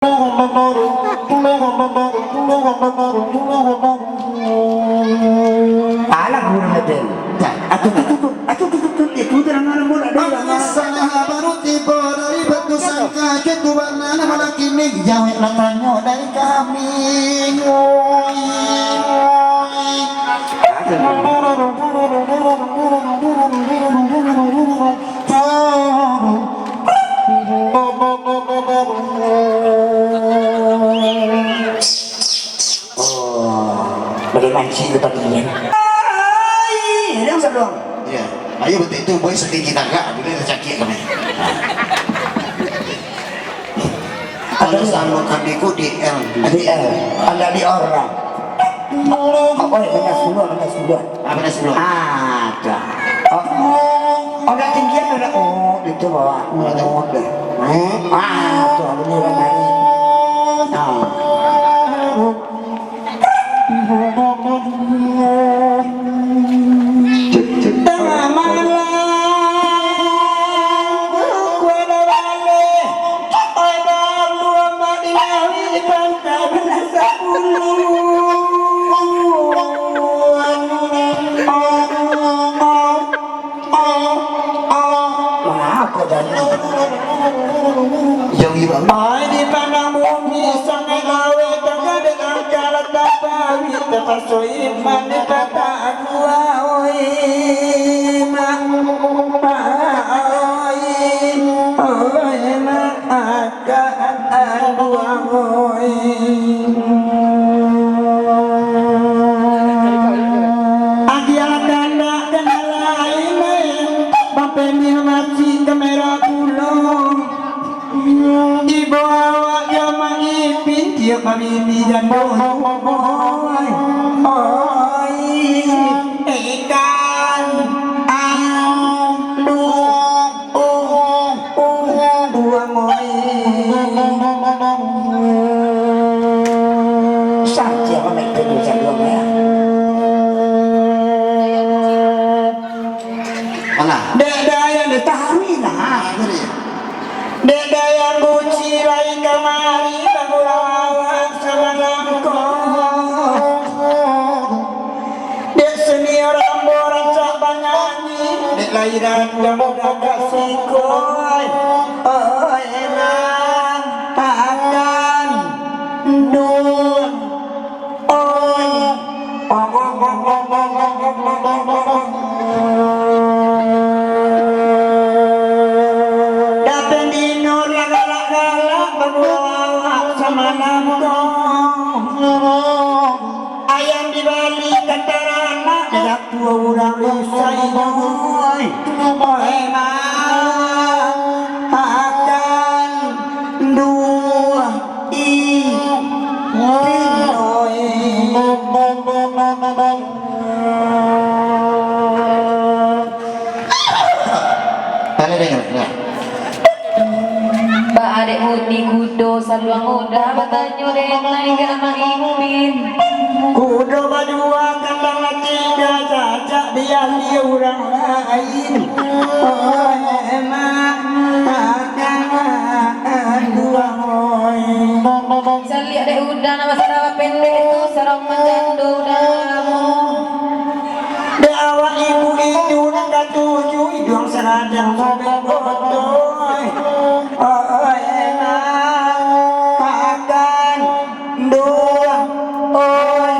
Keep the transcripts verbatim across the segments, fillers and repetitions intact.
Alah, guru Nabil. Dah. Atuh, tuh, tuh, tuh. Atuh, tuh, tuh, tuh. Itu terang-terang bola, dah, dah. Salah baru tiba dari batu sangka, ketubanan malah kini jawek lah tanyo dari kami. Oi, oi. Atuh. Oh, bagaimana sih itu tadi, ya? Ai, dia usah doang. Iya. Ayo, betul itu, boy, setinggi tangga, bila ada cakik kami. Kalau sama kami ku D L. D L. Anda di orang. Oh, oh, benar sepuluh, benar sepuluh. Ah, benar sepuluh. Ah, dah. Oh, oh, dah tinggi, dah. Oh, itu bawah. Oh, dah. Hmm, ah, tuh, ini orang baru. Ah. Tengah malam, kuda balik, ada lua mati lari, pantang sapuluh. Mangako tadi? Jauh ibarat. Ai di pandang bumi, sangai laweh, tagadek angkara tapawi, tapaso iman di patah dua, oi, mak, oi, oi, mak. Akan aduang, oi. Agiah kandak kandak lain, main bapendil masih kamera pulo. Ibo awak jo Mang Ipin, tiok babini jando, oi, oi, ikan, aduang. Oh, oh, oh, duang, oi. Saja kami tunggu saduang, ya. Alah. Dek Dayan ditaruih lah. Dek Dayan Guci lai kamari, bagurau awak samalam ko. Dek senior ambo rancak banyanyi, dek lahiran jamu dak kasih koi. Oi, nang akan dun, oi. Dapek dinur lah galak-galak, bagurau awak samalam ko. Ayam dibali ka taranak, dapua urang risai, oi. Oi, ma, akan duo, i, oi. Baa dek Muti kudo saluang udah batanyo dek naiak Mang Ipin. Kudo badua kandang tiga cacak diambiak urang lain. Oi, mak, akan duo, oi. Caliak dek udah nan basarawa pendek tu, sarong manjando udah lamo. Dek awak ibu itu nan katuju, iduang saradang sobek botol. Oi, makan duo, oi.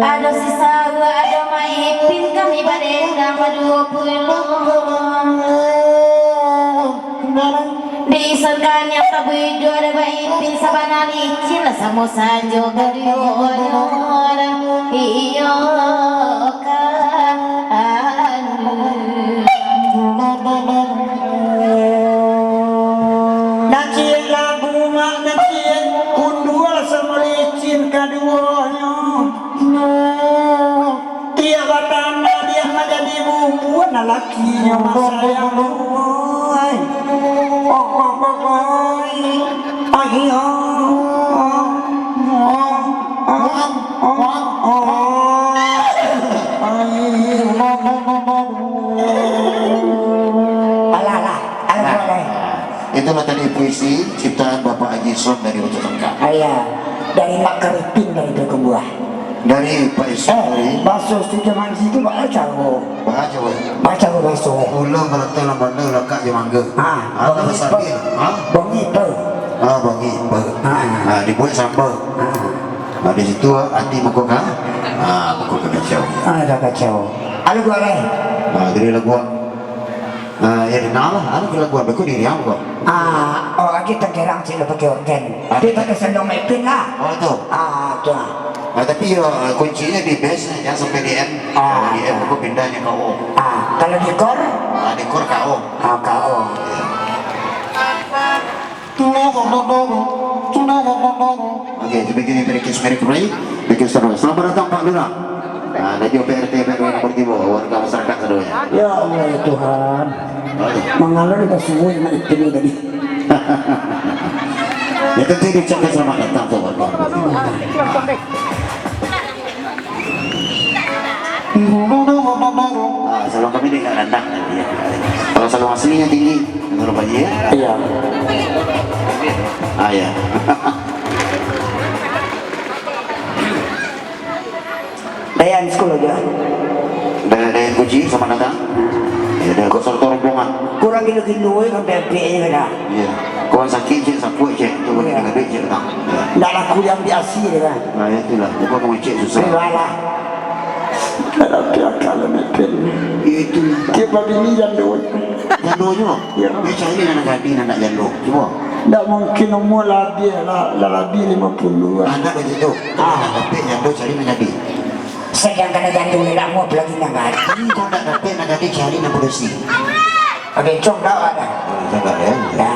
Ado si Sawa, ado Maipin, kami badendang baduo puluah. Di isan kanyang tabuih juo, ado Maipin sabana licin, lah samo sajo kaduonyo. Iyo kan. Nan ciek labu mak, nan ciek undua, samo licin kaduonyo. Tiok batambah diak manjadi bumbu, nan lakinyo masayang, oi. Oh, oh, oh, oi. Ai, oh, oh, oh, oh, oh. Ai. Alah, alah, alah, Nah, alah. Itulah tadi puisi ciptaan Bapak Haji Som dari Batu Sangkak. Ah, iya. Dari Mak Karipin dari Payakumbuah. Dari Pak Isom Eh, dari baso Setuju Manji tu bak caro. Baco, weh. Bak caro baso, eh. Ulo marato lamanda lakak jo mangga. Ah, Ah, bagi basabih. pe. Ha? Bagi pe. Ah, bagi pe. Ah. Ah, dibuat samba. Ah. Ah, di situ, ah, ati muko ka, ah, muko ka kacau. Ah, dah kacau. Alu dua lai. Ah, jadi lagu, ah, ya, dengar lah. Alu ke lagu, beko diri ang ko. Ah, oh, lagi tangkerang cik lo pakai organ. Ah. Dia pakai sandong Mepin lah. Oh, tu. Ah, tu. Ah, tapi yo, kuncinyo di bass, yang sampai di M. Ah, Di M tu. Aku pindahnya ke O. Ah, kalau di chord? Ah, di chord ke O. Ah, ke O. Oke, begini, Merikis, Merik, Rai. Begini, terus. Selamat datang, Pak Lurah. Ah, dan juga P R T, P R W nomor tiga, warga masyarakat semuanya. Ya Allah, ya Tuhan. Oke. Mangalah kita semua yang naik ini tadi. Ya, tentu diucapkan selamat datang, warga nomor tiga. Ah, saluang kami ni agak randah tadi, ya. Kalau saluang aslinya tinggi, menurut Pak Haji, ya? Iya. Ah, ya. Dayan sekolah aja. Dayan, Dayan Kuci, selamat datang. Ya, dan beserta rombongan. Kurang gilo-gilo, eh, sampai ampek je dah. Iya. Kawan sakit, cek, sapuak, cek. Tu, Iya. Dengan duit, cek, datang. Ya. Ndak laku diambil asi dia kan. Nah, itulah. Bukan kamu cek susah. Ribalah. Ndak ada akal lah, Mepin. Ya, itulah. Tiap babini jando. Jando juga? Ya. Eh, cari nan gadih, nan ndak jando. Cuba. Ndak mungkin umur lah habis lah, lah habis lima puluh lah. Ah, ndak begitu. Ah. Ndak dapek jando, cari nan gadih. Sadangkan nan jando ni ndak mau, apalagi nan gadih. Kau ndak dapek nan gadih, cari nan padusi. Oke, cong dah ada. Oh, sabar ya. Ya.